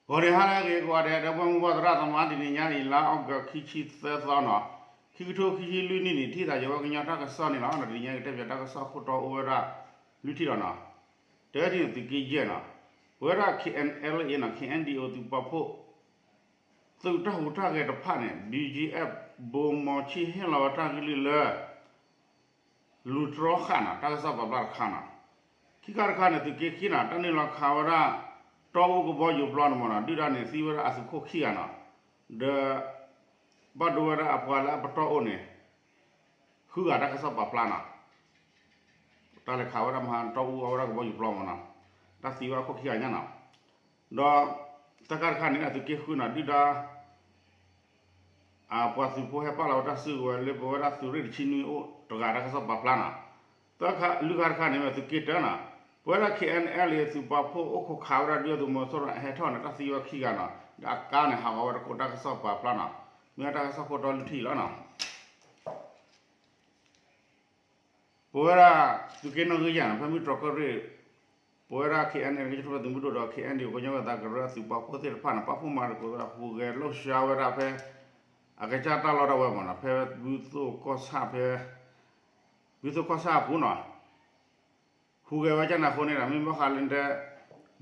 ဂီၤနံၤဟါလၢအဂ့ၤကိးဂၤဒဲး ဒီပုၢ်ဝဲၢ်မုၢ်ဘၣ်သရၣ်သမါ တနံၤညါအံၤ လါအီကူး ခံဆံသၢသီနီၤ, ခံကထိခံဆံလွံၢ်နံၣ်န့ၣ် ထံၣ်သးယဝဲကညီတၢ်ကစီၣ်န့ၣ်လီၤ. တနံၤညါကတဲပၠးတၢ်ကစီၣ်ခိၣ်တီအိၣ်ဝဲဒၣ် လွံၢ်ထံၣ်လီၤနီၤ. တထံၣ်န့ၣ် သုးက့ယဲၢ်နီၤ, ပဝဲဒၣ် K N L A နီၤ, K N D O သုးပာ်ဖှိၣ် သုးတၢ်ဟူးတၢ်ဂဲၤတဖၣ်န့ၣ် B G F ဘိမီၤဆံၣ်ဟ့ၣ်လီၤဝဲတၢ်ကလုၢ်လၢ လူၤတြီဃာ်နီၤ, တၢ်ကစီၣ်ပာ်ဖျါတခါနီၤ. ခံခါတခါန့ၣ် သုးက့ခံနီၤ, တၢ်နုာ်လီၤခးဝဲဒၣ် တီအူကဘီယူၤပျီန့ၣ်မ့ၢ်နီၤ, ဒုၣ်ဒါန့ၣ် သံဝဲဒၣ်အသုးခိၣ်ခံဂၤနီၤ, ဒီး ဘၣ်ဒိဝဲဒၣ်အပှၤလၢအပတီၢ်အိၣ်န့ၣ် ဃုဂၤ တၢ်ကစီၣ်ပာ်ဖျါနီၤ. တၢ်လဲၤခးဝဲဒၣ်မဟါ တီအူအဝဲဒၣ်ကဘီယူၤပျီမ့ၢ်နီၤ, တၢ်သံဝဲအခိၣ်ခံဂၤညါနီၤ. ဒီး တၢ်ခါတခါန့ၣ် အသုးက့ဃုနီၤ, ဒုၣ်ဒါ အပှၤသုးဖိဟဲပာ်လီၤဝဲတၢ်စုကဝဲၤလၢ ပဝဲဒၣ်သုးရ့ၣ်တဆံနွံအိၣ်တဂၤ တၢ်ကစီၣ်ပာ်ဖျါနီၤ. တၢ်ခါလွံၢ်ခါတခါန့ၣ် မ့ၢ်သုးက့တၢနီၤ, ပဝဲဒၣ် K N L A သုးပာ်ဖှိၣ်အိၣ်ခိးခးဝဲဒၣ် ဒုၣ်ဒါသုးမီၤစိရိၤအဟဲထီၣ်န့ၣ် တၢ်သံဝဲခံဂၤနီၤ, ဒီးအကါန့ၣ် ဟးဂီၤဝဲတခိၣ် တၢ်ကစီၣ်ပာ်ဖျါနီၤ. မ့ၢ်ဝဲတၢ်ကစီၣ်ခိၣ်တီလွံၢ်ထံၣ်လီၤနီၤ. ပဝဲဒၣ် သုးက့နီၣ်ဂံၢ်ယၤနီၤ, ဖဲမုၢ်တြီၤကီၢ်ရ့ၣ် ပဝဲဒၣ် K N L A ကညီတၢ်ပၢၢ်ဆၢသုးမုၢ်ဒိၣ်ဒီး K N D O ကညီဂၤသးကရၢအသုးပာ်ဖှိၣ်သ့ၣ်တဖၣ်န့ၣ် ပာ်ဖှိၣ်မၤသကိးသးဟူးဂဲၤလိာ်စှၤဝဲဒၣ်ဖဲ အကစၢ်တၢ်လီၢ်တၢ်ဝဲမ့ၢ်နီၤ, ဖဲဘုသိၣ်ကီၢ်ဆၣ်ဖဲ ဘုသိၣ်ကီၢ်ဆၣ်အပူၤနီၤ ဟူးဂဲၤဝဲကၢ်န့ၣ်အဃိန့ၣ်ဒီး မ့ၢ်ဘၣ်ဃးလၢ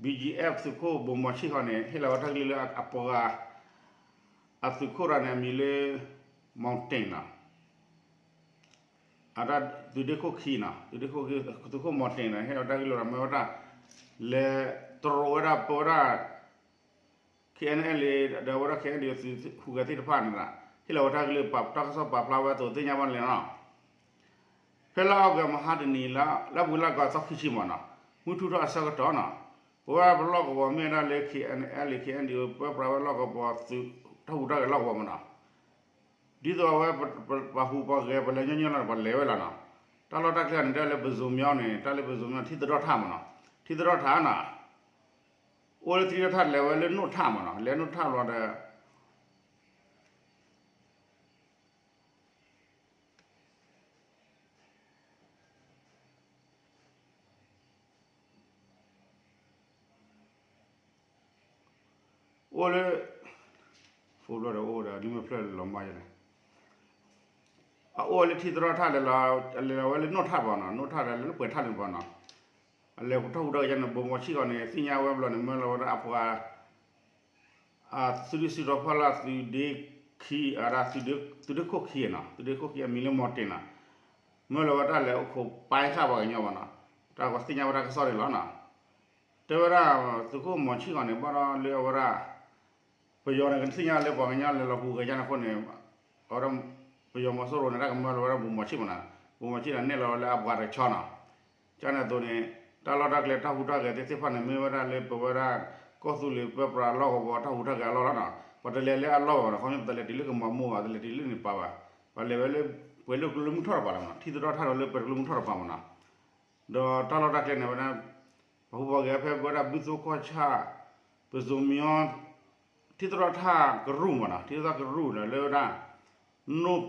B G F သုးခိၣ်ဘိမီၤဆံၣ်ဃီန့ၣ် ဟ့ၣ်လီၤဝဲတၢ်ကလုၢ်လၢအပှၤ အသုးခိၣ်တဂၤန့ၣ် အမံၤလၢ မီၤတ့ၢ်နီၤ, အတၢ်သုးဒ့ခိၣ်ခံနီၤ, သုးဒ့ခိၣ်ခံ သုးခိၣ်မီၤတ့ၢ်န့ၣ် ဟ့ၣ်လီၤတၢ်ကလုၢ်လီၤ မ့ၢ်ဝဲဒၣ် လဲၤတရိးဝဲဒၣ်ပဝဲဒၣ် K N L A ဒီးဝဲဒၣ် K N D O သုးဟူးဂဲၤသ့ၣ်တဖၣ်န့ၣ်ဒီး ဟ့ၣ်လီၤဝဲတၢ်ကလုၢ် တၢ်ကစီၣ်ပာ်ဖျါဝဲအသိးသ့ၣ်ညါဘၣ်န့ၣ်လီၤ. ဖဲလါအီကူးမဟါတနံၤ လၢအပူၤလၢကီၢ်သီခံဆံမ့ၢ်နီၤ, မုၢ်ထူၣ်ထီၣ်အဆၢကတီၢ်နီၤ, ပဝဲပလီၢ်ကဝီၤမ့ၢ်ဝဲဒၣ်လၢ K N L A K N D O ပၢပြးဝဲလီၢ်ကဝီၤသုး တၢ်ဟူးတၢ်ဂဲၤလီၢ်ကဝီၤမ့ၢ်နီၤ, ဒ်သိးအဝဲ ပှၤဟူးပှၤဂဲၤ ပလဲၤညီညီလီၤ ပှၤလဲၤဝဲလီၤနီၤ, တၢ်လီၢ်တၢ်ကျဲန့ၣ် တၢ်လၢပစိၤမံၤန့ၣ် တၢ်လၢပစိၤမံၤ ထံသရီၣ်ထၣ်မ့ၢ်နီၤ, ထံသရီၣ်ထၣ်နီၤ, အိၣ်လၢထံသရီၣ်ထၣ် လဲၤဝဲလၢနိၣ်ထၣ်မ့ၢ်နီၤ, လဲၤနိၣ်ထၣ်လီၤဒီး အိၣ်လၢ ဖိဘျီဒီးအိၣ်ဒီး ဒ်မ့ၢ်ဖျၢၣ်လီၤမါယဲန့ၣ် အအိၣ်လၢထံသရီၣ်ထၣ်လဲၤလီၤ လဲၤလီၤဝဲလၢနိၣ်ထၣ်ဘၣ်နီၤ, နိၣ်ထၣ်လဲၤလၢ ပှဲၤထၣ်လၢပှၤနီၤ, အလဲၤတၢ်ဟူးတၢ်ဂဲၤန့ၣ် ဘိမီၤဆံၣ်ဃီန့ၣ် သ့ၣ်ညါဝဲဘျီန့ၣ် မၢလီၤဝဲဒၣ်အပှၤ အသုးဒုၣ်စုတီၤဖီလာ်သုးဒ့ခံ အဒၣ် သုးဒ့ခိၣ်ခံနီၤ, သုးဒ့ခိၣ်ခံအမံၤလၢမီၤတ့ၢ်နီၤ, မၢလီၤဝဲတၢ်လဲၤအိၣ်ခိးပၢ်ဃာ်ပှၤကညီဘၣ်နီၤ, တၢ်ကသ့ၣ်ညါဝဲတၢ်ကစီၣ်န့ၣ်လီၤနီၤ, တဲဝဲဒၣ် သုးခိၣ်မီၤဆံၣ်ဃီန့ၣ် ဘၣ်ဒီးလၢအဝဲဒၣ် ပယီၤန့ၣ် ကသ့ၣ်ညါလၢပှၤကညီလဲၤလီၤဟူးဂဲၤကၢ်န့ၣ်အဃိန့ၣ်, အဝဲဒၣ် ပယီၤမီၤစိရိၤန့ၣ် တၢ်ကမၢလီၤဝဲဒၣ်ဘိမီၤဆံၣ်မ့ၢ်နီၤ, ဘိမီၤဆံၣ်န့ၣ် နဲၣ်လီၤဝဲလၢအပှၤတဆီနီၤ, ကၢ်န့ၣ်အသိးန့ၣ် တၢ်လီၢ်တၢ်ကျဲတၢ်ဟူးတၢ်ဂဲၤသ့ၣ်တဖၣ်န့ၣ် မ့ၢ်ဝဲဒၣ်လၢပဝဲဒၣ် ကီၢ်သူလ့ၤပၢပြးလီၢ်ကဝီၤတၢ်ဟူးတၢ်ဂဲၤအလီၢ်လီၤနီၤ, ပှၤတလဲၤလၢအလီၢ်ဘၣ်နီၤ, ခီပညီပတလဲၤတုၤလၢကမၤမိၢ်ဘၣ် တလဲၤတုၤလၢန့ၣ်ပၢ်ဘၣ်, ပှၤလဲၤဝဲလၢ ပှဲၤလၢကလိမုၢ်ထီၣ်တပၤလီၤမ့ၢ်နီၤ, ထံသရီၣ်ထၣ်ဒီးလၢပှဲၤကလိမုၢ်ထီၣ်တပၤမ့ၢ်နီၤ, ဒီးတၢ်လီၢ်တၢ်ကျဲန့ၣ်ဝဲဒၣ် ပှၤဟူးပှၤဂဲၤဖဲပဝဲဒၣ်ဘုသိၣ်ကီၢ်ဆၣ် ပစိၤမံၤ ထံသရီၣ်ထၣ်ကရူၢ်မ့ၢ်နီၤ, ထံသရီၣ်ထၣ်ကရူၢ်ဒီးလၢဝဲဒၣ် နိၣ်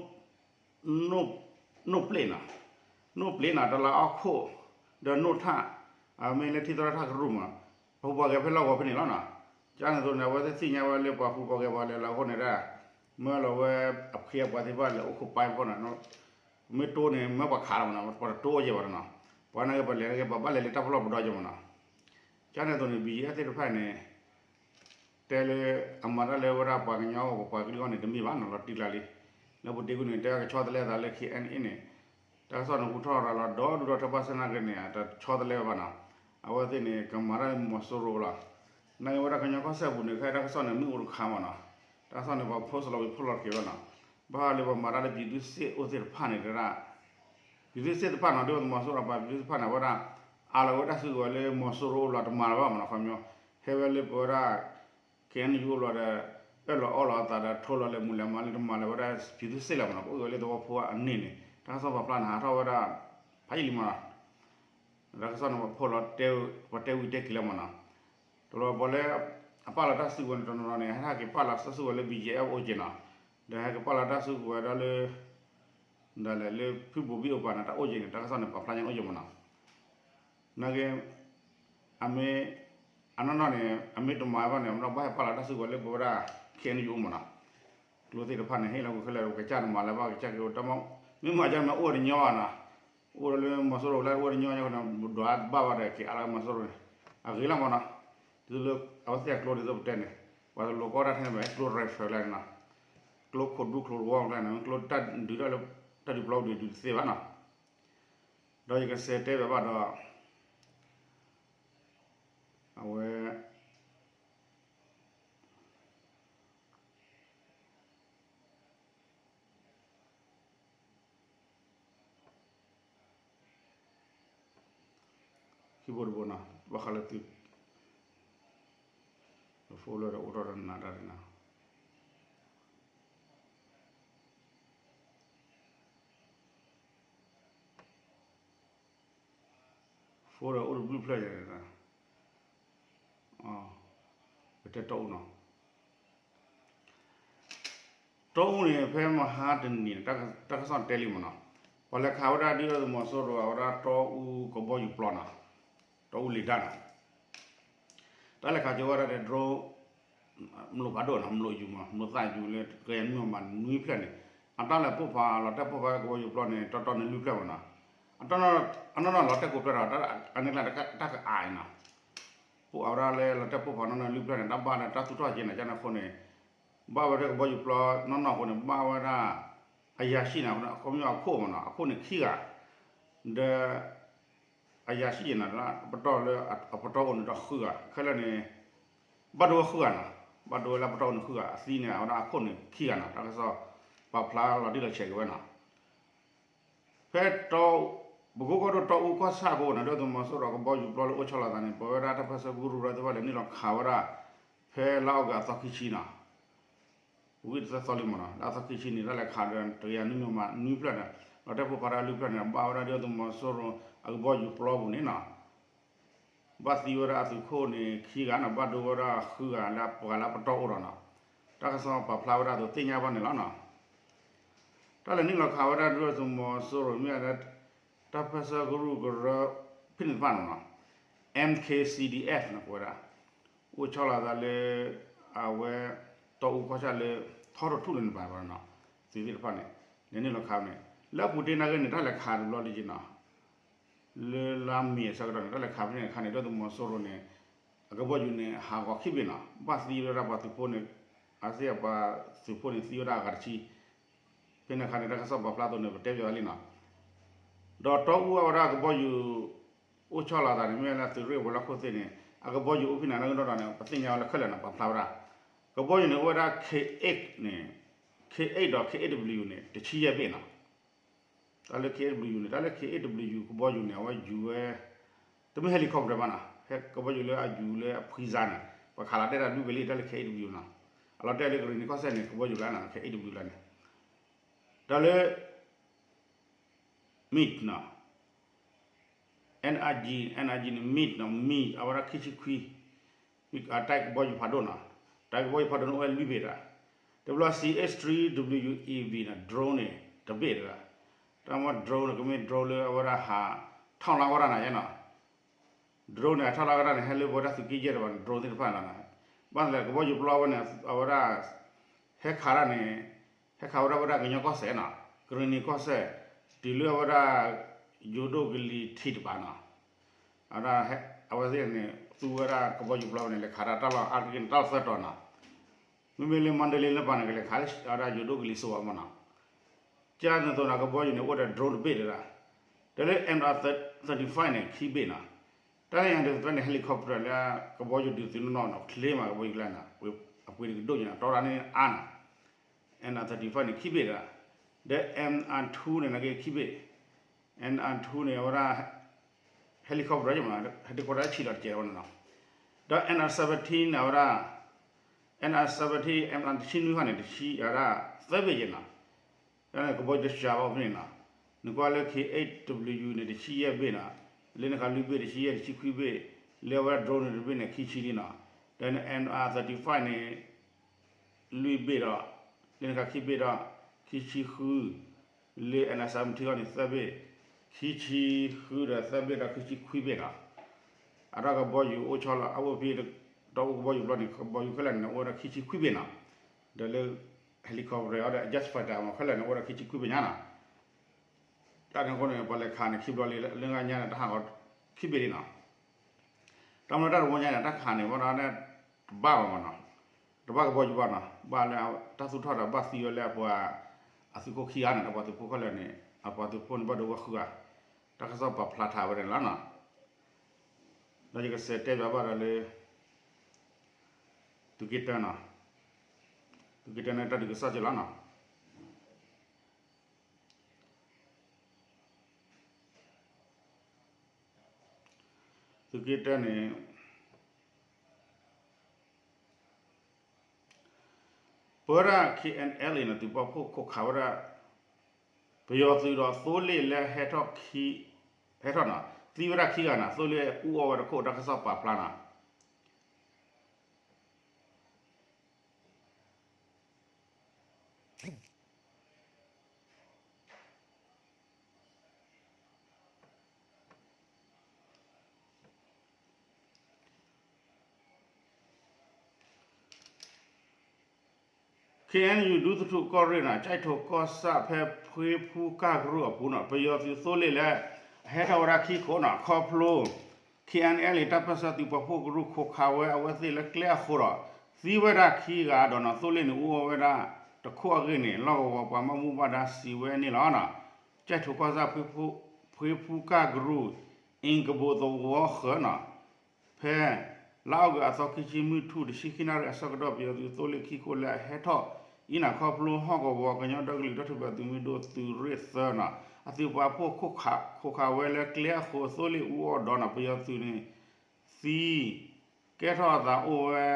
ပျ့ၣ်နီၤ, နိၣ်ပျ့ၣ်နီၤ တလးအီၣ်ခိၣ် ဒီးနိၣ်ထၣ် အမ့ၢ်လၢထံသရီၣ်ထၣ်ကရူၢ်မ့ၢ်နီၤ, ပှၤဟူးပှၤဂဲၤဖဲလီၢ်ကဝီၤဖဲန့ၣ်လီၤနီၤ, ကၢ်န့ၣ်အသိးန့ၣ် အဝဲသ့ၣ်သ့ၣ်ညါဝဲလၢပှၤဟူးပှၤဂဲၤပှၤလဲၤလီၤအဃိန့ၣ်ဒၣ် မၢလီၤဝဲအခ့အပှၤသ့ၣ်တဖၣ်လဲၤအိၣ်ခိးပၢ်အဃိန့ၣ် မ့ၢ်တိၢ်န့ၣ် မၢပှၤခးလီၤမ့ၢ်နီၤ, ပှၤတတိၢ်အီၤယဲၢ်ဘၣ်နီၤ, ပှၤနာ်က့ပှၤလဲၤနာ်က့ ပှၤဘၣ်လဲၤလၢတၢ်ပလီၢ်ပဒီယဲၢ်မ့ၢ်နီၤ, ကၢ်န့ၣ်အသိးန့ၣ် ဘံယဲၢ်သ့ၣ်တဖၣ်န့ၣ် တဲလၢ အမၤတၢ်လၢဝဲဒၣ်ပှၤကညီအဂီၢ် ပပှၤကလုာ်အဂီၢ်န့ၣ် တမ့ၢ်ဘၣ်နီၤ, လီၤတံၢ်ကျါလံ, လၢပူၤတ့ၢ်ကွံာ်န့ၣ် တဲကဆီတလဲသးလၢ K N A န့ၣ် တၢ်ကစီၣ်န့ၣ်ဟူထီၣ်ရၤလီၤဒီဒူၣ်ဒီထၢ ဘၣ်ဆၣ်သနာ်က့န့ၣ် တဆီတလဲဝဲဘၣ်နီၤ, အဝဲသ့ၣ်န့ၣ် ကမၤတၢ်လၢမီၤစိရိၤလီၤ, နာ်က့ဝဲဒၣ်ကညီကီၢ်စဲၣ်ပူၤန့ၣ် ခဲအံၤတၢ်ကစီၣ်န့ၣ် မ့ၣ်အူတခါမ့ၢ်နီၤ, တၢ်ကစီၣ်န့ၣ် ပှၤဖိစလီၤဝံၤဖိလီၤတက့ၤဝဲနီၤ, ဘၣ်ဃးလၢပှၤမၤတၢ်လၢ ပြည်သူ့စစ် အိၣ်သ့ၣ်တဖၣ်န့ၣ်တဲဒၣ် ပြည်သူ့စစ် သ့ၣ်တဖၣ်နီၤ, ဒ်သိးမီၤစိရိၤပှၤ ပြည်သူ့စစ် သ့ၣ်တဖၣ်န့ၣ် အဝဲဒၣ် အးလီၤဝဲတၢ်စုကဝဲၤလၢမီၤစိရိၤအိၣ်လီၤတမၤလၢၤဘၣ်မ့ၢ်နီၤ, ခီပညီ ဟဲဝဲလၢပဝဲဒၣ် KNU အိၣ်လီၤဒီး အၢၣ်လီၤအီလီၤအသးဒီး ထိလီၤလဲၤမူးလဲၤမၤလၢတမၤလၢၤဝဲဒၣ် ပြည်သူ့စစ် လၢၤမ့ၢ်နီၤ, ပအိၣ်ဝဲလၢသဝီဖိအန့ၣ်န့ၣ် တၢ်ကစီၣ်ပာ်ဖျါန့ၣ် ဟးထီၣ်ဝဲဒၣ် ဖးယံာ်လံမ့ၢ်နီၤ, တၢ်ကစီၣ်န့ၣ် ပှၤဖိလီၤ ပှၤတဲဝံၤတဲက့ၤလၢမ့ၢ်နီၤ, တဘျီပှၤလၢ အပာ်လီၤတၢ်စုကဝဲၤန့ၣ် တနီၤနီၤန့ၣ် ဟဲက့ၤပာ်လီၤတၢ်စုကဝဲၤလၢ ဘံယဲၢ်အဲၣ် အိၣ်က့ၤနီၤ, ဒီးဟဲက့ၤပာ်လီၤတၢ်စုကဝဲၤဒီးလၢ ဒ်လဲၣ်လၢဖုဘိၣ်ဘံၣ်အိၣ်ပၤန့ၣ် တၢ်အိၣ်က့ၤန့ၣ် တၢ်ကစီၣ်န့ၣ် ပာ်ဖျါညါန့ၣ်အိၣ်က့ၤမ့ၢ်နီၤ, နာ်က့ အမ့ၢ် အနီၢ်နီၢ်န့ၣ် အမ့ၢ်တမၤဘၣ်န့ၣ် အမ့ၢ်ဘၣ်ဟဲပာ်လီၤတၢ်စုကဝဲၤလၢပဝဲဒၣ် ခဲအံၤယအိၣ်မးနီၤ, ကျိသ့ၣ်တဖၣ်န့ၣ် ဟ့ၣ်လီၤကွံာ်ခဲလၢာ် ကစၢ်န့ၣ်မၤလၢဘၣ်ကစၢ်က့ၤအိၣ်တၢ်မ့ၢ်, မ့ၢ်မၤကၢ်န့ၣ်မ့ၢ်အိၣ်ဝဲတညီဘၣ်နီၤ, အိၣ်လၢမီၤစိရိၤလၢအိၣ်ဝဲတညီညါဃိန့ၣ် ဒွးဘၣ်ဝဲဒီးက့ၤအါလၢမီၤစိရိၤန့ၣ် အဂ့ၤလီၤမးနီၤ, ဒ်သိးလၢ အဝဲသ့ၣ်အကျိဒ်သိးပတဲန့ၣ် ပှၤတလိၤကီၢ်တၢ်ထဲန့ၣ်ဘၣ် ကျိ refer လၢနီၤ, ကျိခိၣ်ဒူခိၣ်တဝီကျါန့ၣ် ကျိတၢ်ဒုးတၢ်လၢ တၢ်ဒုးပျီပူၤဒုးတသ့ဘၣ်နီၤ, ဒီးယကစဲးတဲဘၣ်ဘၣ်ဒီး အဝဲ ခံဘိတဘိနီၤ ဘၣ်ဃးလၢသု phone လၢဒီးအိၣ်ထီၣ်ဒီးနၤတၢ်န့ၣ်နီၤ phone ဒီးအိၣ်တဘျုးဖျၢၣ်ယၤန့ၣ်နီၤ, ပတဲတီအူနီၤ, တီအူန့ၣ် ဖဲမဟါတနံၤန့ၣ် တၢ်ကစီၣ်တဲလံမးနီၤ, ပှၤလဲၤခးဝဲဒၣ်ဒုၣ်ဒါသုးမီၤစိရိၤအဝဲဒၣ်တီအူကဘီယူၤပျီနီၤ, တီအူလံာ်ဒါနီၤ, တၢ်လဲၤခးကၠိဝဲဒၣ်ဒီး drone မလိာ်ဖးဒိၣ်နီၤ မလိာ်ယူၤမး မလိာ်သၣ်ယူၤလၢကယၤနွံမးနွံဖျၢၣ်န့ၣ်, အတၢ်လဲၤပိၢ်ဖးလီၤတဲာ်ပိၢ်ဖးကဘီယူၤပျီန့ၣ် တီတီန့ၣ်လွံၢ်ဖျၢၣ်မးနီၤ, အနီၢ်နီၢ်လီၤတဲာ်ကိးဖျၢၣ်ဒီး အန့ၣ်ကျါတၢ်ကအါအံၤနီၤ, ပိၢ်အဝဲဒၣ်လၢလီၤတဲာ်ပိၢ်ဖးနီၢ်နီၢ်လွံၢ်ဖျၢၣ်န့ၣ် တၢ်ဘၣ်လၢတၢ်သူၣ်ထီၣ်က့ၤန့ၣ် ကန့ၣ်အဃိန့ၣ် ဘၣ်ဝဲဒၣ်ကဘီယူၤပျီနီၢ်နီၢ်အဃိန့ၣ် ဘၣ်ဝဲဒၣ် အယၤဆံၣ်န့ၣ် အခိၣ်မ့ၢ်အခိၣ်မးနီၤ အခိၣ်န့ၣ်ခံဂၤ, ဒီး အယၤဆံၣ်န့ၣ် ပတီၢ်လၢအပတီၢ်အိၣ်န့ၣ်ဒီးဃုဂၤ ခဲလၢာ်န့ၣ် ဘၣ်ဒိဝဲဃုဂၤနီၤ, ဘၣ်ဒိဝဲလၢပတီၢ်အိၣ်န့ၣ်ဃုဂၤ အသံန့ၣ် အဝဲဒၣ်အခိၣ်န့ၣ်ခံဂၤနီၤ တၢ်ကစီၣ်ပာ်ဖျါလီၤတံၢ်လီၤဆဲးက့ၤဝဲနီၤ, ဖဲတီ ပကိကီၢ်ဒိၣ်တီအူကီၢ်ဆၣ်အဃိန့ၣ် ဒုၣ်ဒါသုးမီၤစိရိၤကဘီယူၤပျီလၢအိၣ်ဆီလီၤသးန့ၣ် ပဝဲဒၣ်တၢ်ပၢၢ်ဆၢကရူၢ်ကရၢသ့ၣ်တဖၣ်လဲၤနုာ်လီၤခးဝဲဒၣ် ဖဲလါအီကူးအသီခံဆံနီၤ ဝံၤတသီလံမးနီၤ လၢအသီခံဆံန့ၣ် တၢ်လဲၤခးဒီးတကယၤနွံမးနွံဖျၢၣ်န့ၣ် လီၤတဲာ်ပိၢ်ဖးဒၣ်လွံၢ်ဖျၢၣ်န့ၣ် ဘၣ်ဝဲဒၣ်ဒုၣ်ဒါသုးမီၤစိရိၤအကဘီယူၤပျီပူၤန့ၣ်နီၤ ဘၣ်သံဝဲဒၣ်အသုးခိၣ်န့ၣ်ခံဂၤနီၤ ဘၣ်ဒိဝဲဒၣ်ဃုဂၤလၢပှၤလၢပတီၢ်အိၣ်ဒီးနီၤ တၢ်ကစီၣ်ပာ်ဖျါဝဲဒၣ်အသိးသ့ၣ်ညါဘၣ်န့ၣ်လီၤနီၤ တၢ်လဲၤနုာ်လီၤခးဝဲဒၣ်ဒုၣ်ဒါသုးမီၤစိရိၤမ့ၢ်ဝဲဒၣ် တၢ်ပၢၢ်ဆၢကရူၢ်ကရၢ ဖဲန့ၣ်တဖၣ်န့ၣ်နီၤ M K C D F န့ၣ် ကိးဝဲဒၣ် အိၣ်ဆီလီၤသးလၢ အဝဲ တီအူကီၢ်ဆၣ်လၢ ထီထီၣ်ထူၣ်လၢန့ၣ်ဘၣ်နီၤ သုးသ့ၣ်တဖၣ်န့ၣ် လဲၤနုာ်လီၤခးန့ၣ် လၢအပူၤတ့ၢ်နာ်က့န့ၣ် တၢ်လဲၤခးတဘျီလံက့နီၤ လၢလါမ့ၤအဆၢကတီၢ်န့ၣ် တၢ်လဲၤခးဖဲန့ၣ်အခါန့ၣ် ဒုၣ်ဒါသုးမီၤစိရိၤန့ၣ် အကဘီယူၤန့ၣ် ဟးဂီၤခံဘ့ၣ်နီၤ ဘၣ်သံဝဲဒၣ်ပှၤသုးဖိန့ၣ် အသ့ၣ်ပှၤသုးဖိန့ၣ်သံဝဲဒၣ်အဂၤတဆံ ဖဲန့ၣ်အခါန့ၣ် တၢ်ကစီၣ်ပာ်ဖျါအသိးန့ၣ် ပတဲပၠးဝဲလံနီၤ ဒီးတီအူအဝဲဒၣ်ကဘီယူၤ အိၣ်ဆီလီၤသးန့ၣ် မ့ၢ်ဝဲလၢသုးရ့ၣ်ဝဲၤလီၢ်ခိၣ်သ့ၣ်န့ၣ် အကဘီယူၤအိၣ်ဖဲန့ၣ်နီၤ ကဒီးန့ၣ် ပသ့ၣ်ညါဝဲလၢခဲလၢာ်န့ၣ် ပာ်ဖျါဝဲဒၣ် ကဘီယူၤန့ၣ် အိၣ်ဝဲဒၣ် K eight န့ၣ် K eight ဒီး K eight W န့ၣ် တဆံယဲၢ်ဘ့ၣ်နီၤ တၢ်လၢ K eight W န့ၣ် တၢ်လၢ K eight W ကဘီယူၤန့ၣ် အဝဲယူၤဝဲ တမ့ၢ် helicopter ဘၣ်နီၤ ကဘီယူၤလၢအယူၤလၢအဖှံစါန့ၣ် ပှၤခးလီၤတဲာ်တၢ်လွံၢ်ဘ့ၣ်လံ တၢ်လၢ K eight W နီၤ အလီၤတဲာ်လၢကရ့ၣ်နံၤကီၢ်စဲၣ်န့ၣ် ကဘီယူၤလၢနီၤ K eight W လၢန့ၣ် တၢ်လၢ MiG နီၤ NRG NRG န့ၣ် MiG နီၤ MiG အဝဲဒၣ်ခံဆံခွံ MiG အတၢ်ကဘီယူၤဖးဒိၣ်နီၤ တၢ်ကဘီယူၤဖးဒိၣ်န့ၣ် အိၣ်ဝဲလွံၢ်ဘ့ၣ်တဂၤ တဘျီ C H three W E V နီၤ drone န့ၣ် တဘ့ၣ်တဂၤ တၢ်မ့ၢ် drone န့ၣ် ကမ့ၢ် drone လၢအဝဲဒၣ်ဟး ထောက်လှမ်း ဝဲဒၣ်နီၤ drone န့ၣ် ထောက်လှမ်း ဝဲဒၣ်န့ၣ် ဟဲလၢပဝဲဒၣ်သုးက့ယဲၢ်တဘၣ်န့ၣ် drone သ့ၣ်တဖၣ်နီၤ ဘၣ်လဲၣ် ကဘီယူၤပျီဝဲန့ၣ် အဝဲဒၣ် ဟဲခးဒၣ်န့ၣ် ဟဲခးဝဲဒၣ်ဝဲဒၣ်ကညီကီၢ်စဲၣ်နီၤ ကရ့ၣ်နံၤကီၢ်စဲၣ် တုၤလၢအဝဲဒၣ် ယိၤဒိၣ်ကလံၤထံးတပၤနီၤ အဝဲဒၣ် အဝဲသ့ၣ်န့ၣ် သူဝဲဒၣ်ကဘီယူၤပျီဝဲန့ၣ် လဲၤခးဒၣ်တၢ်လီၢ်အါတက့ၢ်န့ၣ် တၢ်လီၢ်သၢတီၤနီၤ မ့မ့ၢ်လၢ မါဒလ့ လၢပၤန့ၣ် ကလဲၤခးလၢအဝဲဒၣ်ယိၤဒိၣ်ကလံၤစိးအမးနီၤ ကန့ၣ်သိးနီၤ ကဘီယူၤန့ၣ် အိၣ်ဒီး drone တဘ့ၣ်တဂၤ တၢ်လၢ M R thirty-five န့ၣ် ခံဘ့ၣ်နီၤ တၢ်လၢ M R thirty-five န့ၣ် helicopter လၢ ကဘီယူၤဒုးသုးနီၢ်နီၢ်နီၤ ချ့မးကဘီယူၤကျါနီၤ အပှ့ၤတကဒိၣ်ညါ တီရၣ်န့ၣ်အါနီၤ M R thirty-five န့ၣ် ခံဘ့ၣ်တဂၤ ဒီး M R two န့ၣ် နာ်က့ခံဘ့ၣ် M R two န့ၣ် အဝဲဒၣ် helicopter ယမး helicopter ဆံးလီၤတကဲးဝဲန့ၣ်နီၤ ဒီး M R seventeen န့ၣ် အဝဲဒၣ် M R seventeen M R တဆံနွံခါန့ၣ် တဆံအဝဲဒၣ် သၢဘ့ၣ်ယဲနီၤ တၢ်န့ၣ် ကဘီယူၤတစှၤဘၣ်ဖဲန့ၣ်နီၤ နကွၢ်လၢ K eight W န့ၣ် တဆံယဲၢ်ဘ့ၣ်နီၤ လၢနခါလွံၢ်ဘ့ၣ် တဆံယဲၢ် တဆံခွံဘ့ၣ် လၢအဝဲဒၣ် drone န့ၣ် တဘ့ၣ်န့ၣ် ခံဆံလံနီၤ ဒီး M R thirty-five န့ၣ် လွံၢ်ဘ့ၣ်ဒီး လၢနခါခံဘ့ၣ်ဒီး ခံဆံဃု လၢ M R seventeen န့ၣ် သၢဘ့ၣ် ခံဆံဃုဒီးသၢဘ့ၣ်ဒီး ခံဆံခွံဘ့ၣ်နီၤ အတၢ်ကဘီယူၤအိၣ်ဆီလီၤ အအိၣ်ဖဲ တၢ်အိၣ်ကဘီယူၤဘျီန့ၣ် ကဘီယူၤခဲလၢာ်န့ၣ် အိၣ်ဝဲဒၣ်ခံဆံခွံဘ့ၣ်နီၤ, ဒီးလၢ helicopter အီၤဒီး jet fighter မ့ၢ်ခဲလၢာ်န့ၣ် အိၣ်ဝဲဒၣ်ခံဆံခွံဘ့ၣ်ညါနီၤ, တၢ်န့ၣ်အဃိန့ၣ် ပှၤလဲၤခးန့ၣ် ခံဘျီလံ လၢအညါန့ၣ် တၢ်ဟးဂီၤခံဘ့ၣ်လံနီၤ, တၢ်မ့ၢ်တၢ်တဝီညါန့ၣ် တၢ်ခးန့ၣ် ဘၣ်ဒီး တဘၣ်ဘၣ်မ့ၢ်နီၤ, တဘၣ်ကဘီယူၤဘၣ်နီၤ, ဘၣ်လၢတၢ်သူၣ်ထီၣ်ဒီးဘၣ်သံဝဲလၢအပှၤ အသုးခိၣ်ခံဂၤန့ၣ် အပှၤသုးဖိခဲလၢာ်န့ၣ် အပှၤသုးဖိန့ၣ်ဘၣ်ဒိဝဲဃုဂၤ, တၢ်ကစီၣ်ပာ်ဖျါထီၣ်ဝဲဒၣ်န့ၣ်လီၤနီၤ, ဒီးယကစးတဲဘၣ်ဘၣ်ဒီးလၢ သုးက့တၢနီၤ, သုးက့တၢန့ၣ်တၢ်ဒုးကစီၣ်က့လီၤနီၤ. သုးက့တၢန့ၣ် ပဝဲဒၣ် K N L A န့ၣ် သုးပာ်ဖှိၣ်ခိးခးဝဲဒၣ် ပယီၤသုးဒီးသိလ့ၣ်လၢ ဟဲထီၣ်နီၤ, သံဝဲဒၣ်ခံဂၤနီၤ, သိလ့ၣ်အူအီၣ်ဝဲတခိၣ် တၢ်ကစီၣ်ပာ်ဖျါနီၤ. K N U ဒူသထူၣ်ကီၢ်ရ့ၣ်နီၤ, ကၠဲးထိၣ်ကီၢ်ဆၣ်ဖဲဖှ့ဖူကၢ်ကရူၢ်အပူၤနီၤ, ပယီၤသုးသိလ့ၣ်လၢ အဟဲထီၣ်ဝဲဒၣ်ခံခိၣ်နီၤ, ခီဖျိ K N L A တၢ်ပၢၢ်ဆၢသုးပာ်ဖှိၣ်ကရူၢ်ခိးခးဝဲအဝဲသ့ၣ်လၢကျဲအဃိဒီး သံဝဲဒၣ်ခံဂၤဒီးနီၤ, သိလ့ၣ်န့ၣ် အူအီၣ်ဝဲဒၣ်တခိၣ်အဂ့ၢ်န့ၣ် လီၢ်ကဝီၤပှၤဘၣ်မူဘၣ်ဒါစံးဝဲန့ၣ်လီၤ. ကၠဲးထိၣ်ကီၢ်ဆၣ် ဖှ့ဖူကၢ်ကရူၢ် အ့ကဘိသဝီဃၢၤနီၤ, ဖဲ လါအီကူးအသီခံဆံ မုၢ်ထူၣ်တဆံခံနၣ်ရံၣ်အဆၢကတီၢ် ပယီၤသုးသိလ့ၣ်ခံခိၣ်လၢအဟဲထီၣ်အံၤန့ၣ် ခီဖျိဟီၣ်ကဝီၤကညီဒီကလုာ်တၢ်ထူၣ်ဖျဲးသုးမုၢ်ဒိၣ်သုးရ့ၣ်သၢနီၤ, အသုးပာ်ဖှိၣ်ခိးခးဝဲလၢကျဲအဃိ သိလ့ၣ်အူအီၣ်ဒီးနီၤ, ပယီၤသုးန့ၣ် သံ ကဲထီၣ်အသးအိၣ်ဝဲ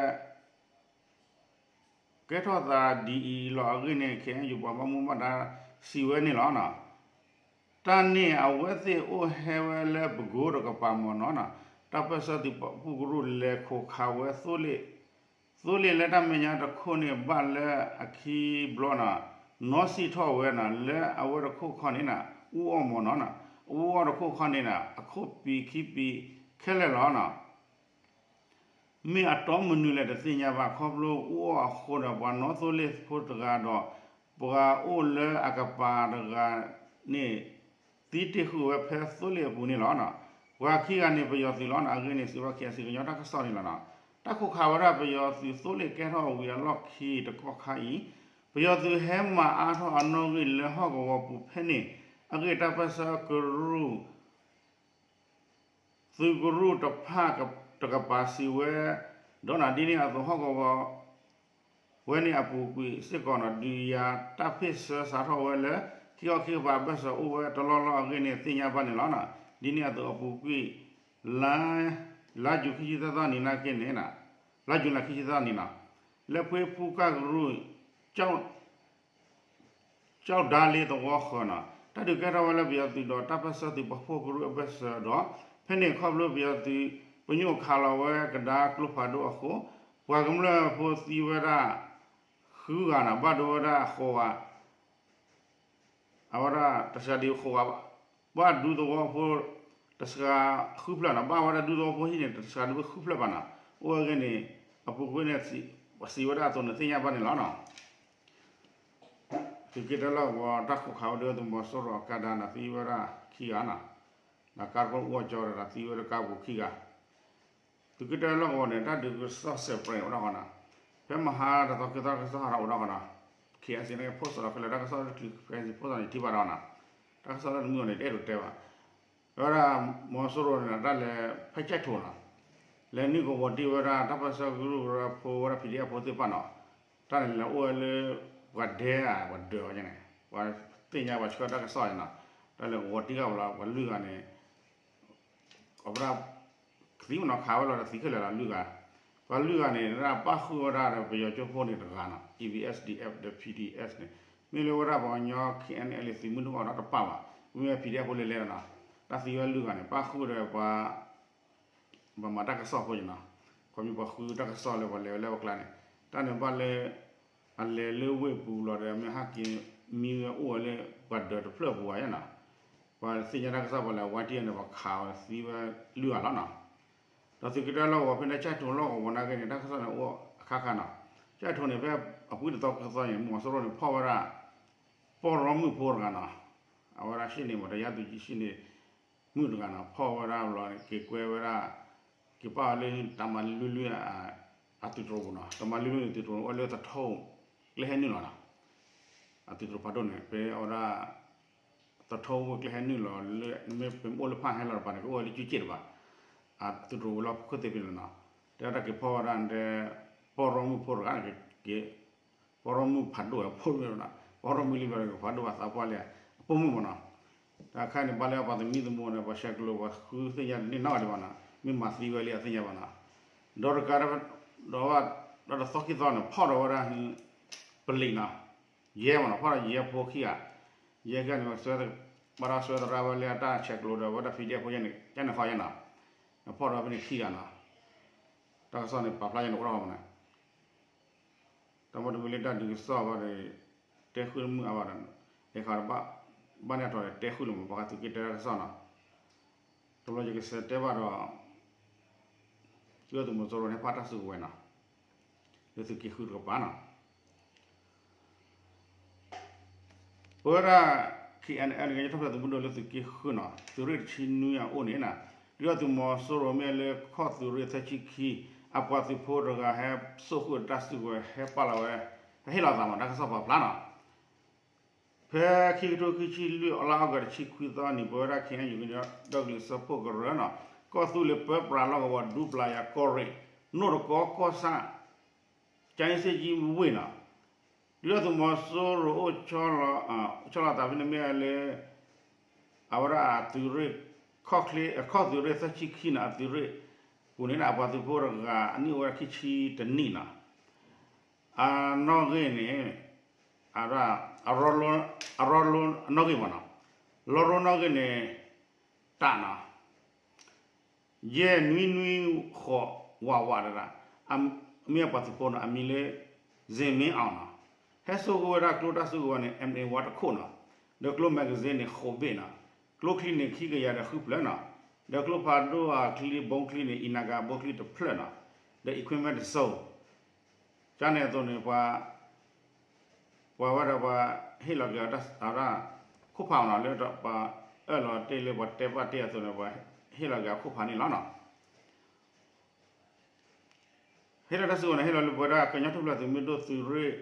ကဲထီၣ်သးဒ်အံၤလီၤအဂ့ၢ်န့ၣ် K N U ပှၤဘၣ်မူဘၣ်ဒါစံးဝဲန့ၣ်လီၤ. တၢ်န့ၣ်အဝဲသ့ၣ်အိၣ်ဟဲဝဲလၢပကိတကပၤမ့ၢ်နီၤနီၤ, တၢ်ပၢၢ်ဆၢသုးပာ်ဖှိၣ်ကရူၢ်လဲၤခိးခးဝဲသိလ့ၣ်, သိလ့ၣ်လၢတၢ်မဲာ်ညါတခိၣ်န့ၣ်ဘၣ်လၢအခံဘျီနီၤ, နီၣ်စံၣ်ထီၣ်ဝဲနီၤ, လၢအဝဲတခိၣ်ခီန့ၣ်နီၤ အူအီၣ်မ့ၢ်နီၤနီၤ, အူအီၣ်တခိၣ်ခီန့ၣ်နီၤ အခိၣ်ပံာ်ခံပံာ်ခဲလၢာ်လီၤနီၤ. မ့ၢ်အတီမနုၤလဲၣ်တသ့ၣ်ညါဘၣ် ခီဖျိအူအီၣ်အဃိဒီး ပှၤနီၣ်သိလ့ၣ်ဖိတဂၤဒီး ပှၤအိၣ်လၢအကပၤတဂၤန့ၣ် သံတ့ၢ်ဃုာ်ဝဲဖဲသိလ့ၣ်အပူၤန့ၣ်လီၤ. ပှၤခံဂၤန့ၣ် ပယီၤသုးလီၤနီၤ, အဂ့ၢ်န့ၣ် စံးဘၣ် K I C ကညီတၢ်ကစီၣ်န့ၣ်လီၤနီၤ. တၢ်ခိးခးဝဲဒၣ်ပယီၤသုးသိလ့ၣ်ကဲထီၣ်ဝံၤအလီၢ်ခံတကီၢ်ခါအံၤ ပယီၤသုးဟဲမၤအါထီၣ်အနီၣ်ဂံၢ်လၢဟီၣ်ကဝီၤပူၤဖဲန့ၣ် အဂ့ၢ်တၢ်ပၢၢ်ဆၢကရူၢ် သုးကရူၢ်တဖၣ်တကပၤစံးဝဲ, ဒီးနၤဒ်န့ၣ်အသိးဟီၣ်ကဝီၤ ဝဲန့ၣ်အပူၤကွံာ်စ့ၢ်ကီးနီၤ ဒုးယၤတၢ်ဖ့ၣ်ဆၢစးထီၣ်ဝဲလၢ ခံခီခံကပၤအဘၢၣ်စၢၤအိၣ်ဝဲတလီၢ်လီၢ်အဂ့ၢ်န့ၣ် သ့ၣ်ညါဘၣ်န့ၣ်လီၤ. ဒ်န့ၣ်အသိးအပူၤကွံာ် လါယူၤခံဆံသၢသီနံၤနာ်က့န့ၣ်, လါယူၤလၢခံဆံသၢသီနံၤနီၤ, လၢဖှ့ဖူကၢ်ကရူၢ် ကၠီၣ်ဒါလ့သဝီဃၢၤနီၤ, တၢ်ဒုးကဲထီၣ်ဝဲလၢပယီၤသုးဒီးတၢ်ပၢၢ်ဆၢသုးပာ်ဖှိၣ်ကရူၢ်အဘၢၣ်စၢၤဒီး ဖဲန့ၣ်ခီဖျိပယီၤသုးပညိၣ်ခးလီၤဝဲကဒါကျိဖးဒိၣ်အဃိ ပှၤကမျၢၢ်ဖိသံဝဲဒၣ် ဃုဂၤနီၤ, ဘၣ်ဒိဝဲဒၣ်ဃိးဂၤ အဝဲဒၣ်တစှၤဒံးဃိးဂၤ, ဘၣ်ဒူသဝီဖိ တစှၤဃုဖျၢၣ်နီၤ, ဘၣ်ဝဲဒၣ်ဒူသဝီဖိဟံၣ်န့ၣ် တစှၤဒံးဃုဖျၢၣ်ဘၣ်နီၤ, အိၣ်ဝဲအဂ့ၢ်န့ၣ် အပူၤကွံာ်န့ၣ် စံးဝဲဒၣ်အသိးန့ၣ်သ့ၣ်ညါဘၣ်န့ၣ်လီၤနီၤ. သုးက့တၢလီၢ်ကဝီၤတၢ်ခိးခးဝဲဒၣ်သုးမီၤစိရိၤအကါဒါန့ၣ် သံဝဲဒၣ်ခံဂၤနီၤ, ဒီးကါတခိၣ်အိၣ်ကၠီဒီးသံဝဲဒၣ်ကါပူၤခံဂၤ သုးက့တၢလီၢ်ကဝီၤန့ၣ် တၢ်ဒုးကစီၣ်စဲးပြဲးအိၣ်ဒၣ်ဃီနီၤ, ဖဲမဟါတသီခံသီတၢ်ကစီၣ်ဟးထီၣ်အိၣ်ဒၣ်ဃီနီၤ, K I C န့ၣ် post လီၤခဲလၢာ် တၢ်ကစီၣ်တချုး K I C post န့ၣ်ထံၣ်ဘၣ်ဒီးနီၤ, တၢ်ကစီၣ်လၢတမုာ်အီၤန့ၣ် တအဲၣ်ဒိးတဲဘၣ်, ဝဲဒၣ်မီၤစိရိၤန့ၣ် တၢ်လဲၤဖဲကၠဲၣ်ထိၣ်နီၤ, လဲၤနုာ်ကဝီၤတံၢ်ဝဲဒၣ် တၢ်ပၢၢ်ဆၢကရူၢ်ကရၢဖိဝဲဒၣ် P D F ဖိသ့ၣ်တဖၣ်နီၤ, တၢ်န့ၣ်လဲၤအိၣ်ဝဲလၢ ပှၤဒဲဧါ ပှၤဒၢးဝဲန့ၣ်, ပှၤသ့ၣ်ညါပှၤဆှၢတၢ်ကစီၣ်န့ၣ်နီၤ, တၢ်လဲၤကဝီၤတံၢ်ဃာ်ဝဲလီၤ ပှၤလွံၢ်ဂၤန့ၣ် အဝဲဒၣ် ကသံမနီၤခးဝဲလီၤဒီးသံခဲလၢာ်လီၤလွံၢ်ဂၤ, ပှၤလွံၢ်ဂၤန့ၣ် ဒၣ်ပၣ်ဃုာ်ဝဲဒၣ်ဒီးပယီၤကၠိဖိန့ၣ်တဂၤနီၤ, A B S D F ဒီး P D S န့ၣ်, မ့ၢ်လၢဝဲဒၣ်ပှၤကညီ K N L A သုးမုၢ်ဒိၣ်အီၤဒီးတပၣ်ဘၣ်, မ့မ့ၢ် P D F ဖိလဲၤလဲၤလီၤနီၤ, တၢ်သံဝဲလွံၢ်ဂၤန့ၣ် ပၣ်ဃုာ်ဒီးပှၤ ပှၤမၤတၢ်ကစီၣ်ဖိန့ၣ်နီၤ, ခီမ့ၢ်ပှၤဃုတၢ်ကစီၣ်လၢပှၤလဲၤဝဲလၢပကျါန့ၣ်, တၢ်န့ၣ်ဘၣ်လၢ အလဲၤလၢဝ့ၢ်ပူၤလီၤဒီး မ့ၢ်ဟဲက့ၤမံဝဲအိၣ်ဝဲလၢပှၤဒၢးတဖျၢၣ်ပူၤဧါနီၤ, ပှၤသ့ၣ်ညါတၢ်ကစီၣ်ပှၤလဲၤဝါတံၢ်န့ၣ် ပှၤခးဝဲသံဝဲလွံၢ်ဂၤလီၤနီၤ, ဒီးသုးက့တၢလီၢ်ကဝီၤဖဲန့ၣ် ကၠဲၣ်ထိၣ်လီၢ်ကဝီၤနာ်က့န့ၣ် တၢ်ကစီၣ်န့ၣ်အိၣ်အခါခါနီၤ, ကၠဲၣ်ထိၣ်န့ၣ် ဖဲအပှဲၤတသီကသီန့ၣ် မီၤစိရိၤန့ၣ် ဖီၣ်ဝဲဒၣ် ပီၢ်ရီမုၣ်ဖိတဂၤနီၤ, အဝဲဒၣ်ရှ့ၣ်န့ၣ်မ့ၢ် တယါသူၣ်ကံၣ်ရှ့ၣ်န့ၣ် မုၣ်တဂၤနီၤ, ဖီၣ်ဝဲဒၣ်ဘျီန့ၣ် က့ၤကွဲဝဲဒၣ် က့ၤပာ်ဝဲလၢတၢ်မၤလုၢ်လုၢ် အသုးတရိးပူၤနီၤ, တၢ်မၤလုၢ်လုၢ်န့ၣ် သုးတရိးန့ၣ် အိၣ်လၢသထီ ကျဲဟဲနုာ်လီၤနီၤ, အသုးတရိးဖးဒိၣ်န့ၣ် ဖဲအဝဲဒၣ် သထီဝ့ၢ်ကျဲဟဲနုာ်လီၤလၢ နမ့ၢ်ပအိၣ်လၢဖၣ်ဟဲလီၤတပၤန့ၣ် ကအိၣ်ဝဲလၢကၠူက့ၣ်တပၤ, အသုးတရိးဝဲၤလီၢ်ခိၣ်သ့ၣ်ဖဲန့ၣ်နီၤ, တဲဝဲဒၣ်က့ၤဖီၣ်ဝဲဒၣ်တဲ ပီၢ်ရီမုၣ်ဖိတဂၤန့ၣ် က့ၤ ပီၢ်ရီမုၣ်ဖးဒိၣ်ဝဲဖိမုၣ်နီၤ, ပီၢ်ရီမုၣ်လံဘျီန့ၣ် ကဖးဒိၣ်ဘၣ်သးပှၢ်လံ အပိာ်မုၣ်မ့ၢ်နီၤ, တၢ်ခါန့ၣ် ဘၣ်လၢပှၤသမံသမိးန့ၣ် ပှၤဆဲးကျိးပှၤဃုသ့ၣ်ညါတန့ၢ်နီတဂၤဒံးဘၣ်နီၤ, မ့ၢ်မၤသံဝဲလံအသ့ၣ်ညါဘၣ်နီၤ, ဒီးတကးဒီး ဒီးတသီခံသီန့ၣ် ဖီၣ်ဒီးဝဲဒၣ် ပလံၤနီၤ, ယဲၢ်မ့ၢ်နီၤ, ဖီၣ်ဒီးယဲၢ်ဖိခံဂၤ, ယဲၢ်ခံဂၤန့ၣ် ဘၣ်ဒီးစွဲသရၣ်ဝဲလၢအတၢ်ဆဲးကျိးဒီး အဝဲဒၣ် PDF ဖိန့ၣ် ကန့ၣ်ဃီယဲၢ်နီၤ, ဖီၣ်ဒီးဖဲန့ၣ်ခံဂၤနီၤ, တၢ်ကစီၣ်န့ၣ် ပာ်ဖျါယဲၢ်န့ၣ် အိၣ်ထီၣ်မ့ၢ်နီၤ, တၢ်မ့ၢ်တမ့ၢ်လၢတၢ်ဒုးကစီၣ်ဘၣ်ဒီး တဲဃုာ်တမုာ်အါဘၣ်ဒီး အခါ ဘၣ်န့ၣ်အတီၤဒီး တဲဃုာ်လၢမ့ၢ်ပှၤသုးက့တၢ်ကစီၣ်နီၤ, တဘျီယကစံးတဲဘၣ်ဒီး ဒုၣ်ဒါသုးမီၤစိရိၤန့ၣ် ဟဲပာ်တၢ်စုကဝဲၤနီၤ, လၢသုးက့ဃုတကပၤနီၤ, ပဝဲဒၣ် KNLA ကညီတၢ်ထူၣ်ဖျဲးသုးမုၢ်ဒိၣ်လၢသုးက့ဃုနီၤ, သုးရ့ၣ်တဆံနွံအအိၣ်န့ၣ်နီၤ, ဒုၣ်ဒါသုးမီၤစိရိၤမ့ၢ်လၢခီၣ်သုးရ့ၣ်သၢဆံခံ အပှၤသုးဖိတဂၤဟဲစိာ်ဃုာ်တၢ်စုကဝဲၤ ဟဲပာ်လီၤဝဲ ဟဲဟ့ၣ်လီၤအသးမ့ၢ် တၢ်ကစီၣ်ပာ်ဖျါနီၤ ဖဲခံကထိခံဆံလွံၢ် လါအီကူး တဆံခွံသီန့ၣ် ပဝဲဒၣ် KNU ကညီဒီကလုာ်စၢဖှိၣ်ကရၢနီၤ, ကီၢ်သူလ့ၤပၢပြးလီၢ်ကဝီၤ ဒူပျၤယၤကီၢ်ရ့ၣ် နိၣ်တကီကီၢ်ဆၣ် ကၠဲစ့ကၠံဝ့ၢ်နီၤ, ဒုၣ်ဒါသုးမီၤစိရိၤအိၣ်ဆီလီၤ ဆီလီၤသးဖဲန့ၣ်မ့ၢ်ဝဲလၢ အဝဲဒၣ်အသုးရ့ၣ် ခီၣ်ချ့ ခီၣ်သုးရ့ၣ်သၢဆံခံနီၤ အသုးရ့ၣ်ပူၤန့ၣ် အပှၤသုးဖိတဂၤ အနံၣ်အိၣ်ဝဲဒၣ်ခံဆံတနံၣ်နီၤ, အနီၣ်ဂံၢ်န့ၣ် အ အရီလိအနီၣ်ဂံၢ်မ့ၢ်နီၤ, လီရိနီၣ်ဂံၢ်န့ၣ် တၢ်နီၤ, ယဲၢ်နွံနွံဃိးဝးဝးတဒၣ်, မ့ၢ်အပှၤသုးဖိနီၤ အမံၤလၢ စ့မ့အီၤနီၤ, ဟဲစိာ်ဃုာ်ဝဲဒၣ်ကျိတၢ်စုကဝဲၤန့ၣ် M A one တခိၣ်နီၤ, ဒီးကျိ magazine န့ၣ် ဃိးဘ့ၣ်နီၤ, ကျိချံန့ၣ် ခံကယၤဒီးဃုဖျၢၣ်နီၤ, ဒီးကျိဖးဒိၣ်အချံ ဘိချံန့ၣ် အံၤနၤကၤဘိချံတဖျၢၣ်နီၤ, ဒီး equipment တစိၤ ကန့ၣ်အသိးန့ၣ် ပှၤ ပှၤဝဲဒၣ်ပှၤဟ့ၣ်လီၤက့ၤအီၤတၢ် အဝဲဒၣ်ခိၣ်ဖးမ့ၢ်နီၤ, လၢပှၤအၢၣ်လီၤတ့ၢ်လၢပှၤတဲဘၣ်တ့ၢ်အသိးန့ၣ် ပှၤဟ့ၣ်လီၤက့ၤအခိၣ်ဖးန့ၣ်လီၤနီၤ. ဟ့ၣ်လီၤတၢ်စုကဝဲၤန့ၣ် ဟ့ၣ်လီၤလၢပဝဲဒၣ်ကညီထူၣ်ဖျဲးသုးမုၢ်ဒိၣ်သုးရ့ၣ်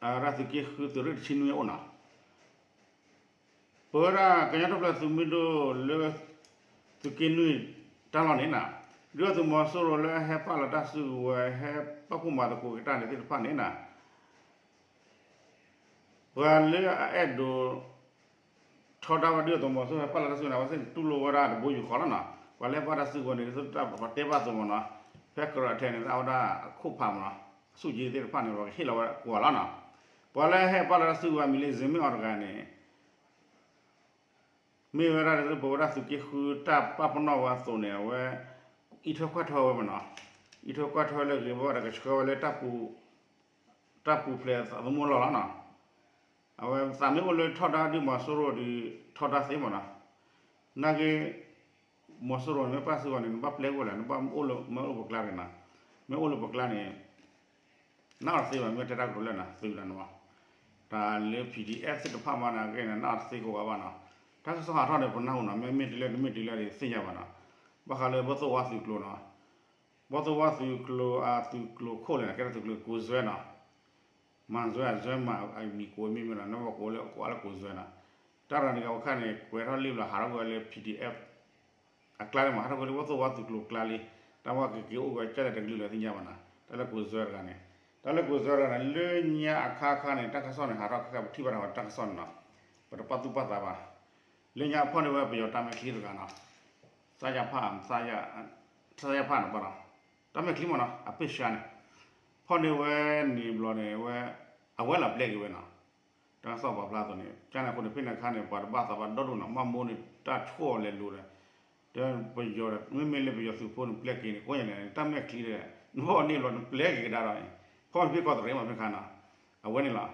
အဝဲဒၣ်သုးက့ဃုသုးရ့ၣ်တဆံနွံအအိၣ်နီၤ. ပဝဲဒၣ်ကညီထူၣ်ဖျဲးသုးမုၢ်ဒိၣ်လၢ သုးက့နွံတၢ်လီၢ်န့ၣ်နီၤ, ဒုၣ်ဒါသုးမီၤစိရိၤလၢအဟဲပာ်လီၤတၢ်စုကဝဲၤ ဟဲပာ်ဖှိၣ်မၤသကိးက့ၤတၢ်န့ၣ်သ့ၣ်တဖၣ်န့ၣ်နီၤ ပှၤလၢအအဲၣ်ဒိး ထီဒါဝဲဒၣ်သုးမီၤစိရိၤ ဟဲပာ်လီၤတၢ်စုကဝဲၤန့ၣ် အဝဲသ့ၣ်တူၢ်လိာ်ဝဲဒၣ်တဘိယူၢ်ဃီလီၤနီၤ. ပှၤလၢဟဲပာ်တၢ်စုကဝဲၤန့ၣ် ဒ်သိးပှၤတဲဘၣ်အသိးမ့ၢ်နီၤ, ဖဲကရၢထဲန့ၣ် အဝဲဒၣ်အခိၣ်ဖးမ့ၢ်နီၤ, အဆူၣ်က့သ့ၣ်တဖၣ်န့ၣ် ပှၤကဟ့ၣ်လီၤဝဲကိးဂၤလီၤနီၤ. ပှၤလၢဟဲပာ်လီၤတၢ်စုကဝဲၤအမံၤလၢ စ့မ့အီၤတဂၤန့ၣ် မ့ၢ်ဝဲဒၣ်ဒ်သိးပဝဲဒၣ်သုးက့ဃုတၢ်ပာ်ပနီၣ်ဝဲအသိးန့ၣ် အဝဲ အံးထွဲကွၢ်ထွဲဝဲမ့ၢ်နီၤ, အံးထွဲကွၢ်ထွဲလၢအဂ့ၤဘၣ်ဒီး ကဆှၢဝဲလၢ တၢ်ပူၤဖျဲးသးသမူအလီၢ်လီၤနီၤ. အဝဲသးမ့ၢ်အိၣ်လၢထီဒါဒုၣ်မီၤစိရိၤဒီး ထီဒါသ့မ့ၢ်နီၤ. နာ်က့ မီၤစိရိၤန့ၣ် မ့ၢ်ပာ်စုကဝဲၤန့ၣ် နဘၣ်ပျဲကွံာ်လဲၣ်, နဘၣ်အိၣ်လၢ မ့ၢ်အိၣ်လၢပကျါန့ၣ်နီၤ, မ့ၢ်အိၣ်လၢပကျါန့ၣ် နအီၣ်တသ့ဘၣ်, မ့ၢ်တဲတၢ်ကတိၤလၢနသုးလီၤနီၤ. တၢ်လၢ P D F သ့ၣ်တဖၣ်မ့ၢ်နာ်က့န့ၣ် နအီၣ်တသ့ကိးဂၤဘၣ်နီၤ. တၢ်ကစီၣ်ဟးထီၣ်န့ၣ် ပနၢ်ဟူနီၤ, မ့မ့ၢ်တုၤလၢ တမ့ၢ်တုၤလၢဒီးသ့ၣ်ညါဘၣ်နီၤ. ဘၣ်ဃးလၢဘီၣ်သိၣ်ဝါသုးကျိၤနီၤ, ဘီၣ်သိၣ်ဝါသုးကျိၤအသုးကျိၤခိၣ်လဲၣ်နီၤ, ကဲထီၣ်သုးကျိၤကိးစွဲနီၤ မၤစွဲအစွဲမၤအမံၤကိးမ့ၢ်မ့ၢ်နီၤ, နဘၣ်ကိးလၢကိးအါလၢကိးစွဲနီၤ. တၢ်ရၤန့ၣ် ကဝဲခါန့ၣ် ကွဲးထီၣ်လံဘျီ ဟးထီၣ်ကွံာ်ဝဲလၢ P D F အကျါလံမး, ဟးထီၣ်ကွံာ်လၢဘီၣ်သိၣ်ဝါသုးကျိၤကျါလံ. တၢ်ဝဲကက့ၤအိၣ်ဝဲကၢ်လဲၣ်တကလုာ်လၢသ့ၣ်ညါဘၣ်နီၤ. တၢ်လၢကိးစွဲတဂၤန့ၣ်, တၢ်လၢကိးစွဲတဂၤန့ၣ် လၢညါအခါခါန့ၣ် တၢ်ကစီၣ်န့ၣ် ဟးထီၣ်ခဲခါ ပထံၣ်ဘၣ်တၢ်ဝဲတၢ်ကစီၣ်န့ၣ်နီၤ, ပတပာ်သူၣ်ပာ်သးဘၣ်. လၢညါဖီၣ်န့ၢ်ဝဲပယီၤတၢ်မဲာ်ချံတဂၤနီၤ, စကဖ, စကဖန့ၣ်ဘၣ်နီၤ, တၢ်မဲာ်ချံမ့ၢ်နီၤ အပ့ၢ်ဆှါန့ၣ်, ဖီၣ်န့ၢ်ဝဲန့ၣ်ဘျီန့ၣ် ဝဲ အဝဲလီၤပျဲက့ၤဝဲနီၤ. တၢ်ကစီၣ်ပာ်ဖျါအသိးန့ၣ် ကန့ၣ်အဃိန့ၣ် ဖဲန့ၣ်အခါန့ၣ် ပှၤတဘၣ်သးဘၣ်ဒီဒိၣ်နီၤ, မၢ်မိၢ်န့ၣ် တၢ်ဆိၣ်အီၤလဲၤလိၤဒီး ဒီးပယီၤ မ့မ့ၢ်လၢပယီၤသုးဖိန့ၣ် ပျဲက့ၤန့ၣ် ကိးညါန့ၣ် တၢ်မဲာ်ချံဒီး နဖီၣ်န့ၢ်ဘျီ နပျဲက့ၤကဒါဒီး ဖီၣ်န့ၢ်ဖဲကီၢ်သူလ့ၤမးဖဲခါနီၤ, အဝဲန့ၣ်လီၤ.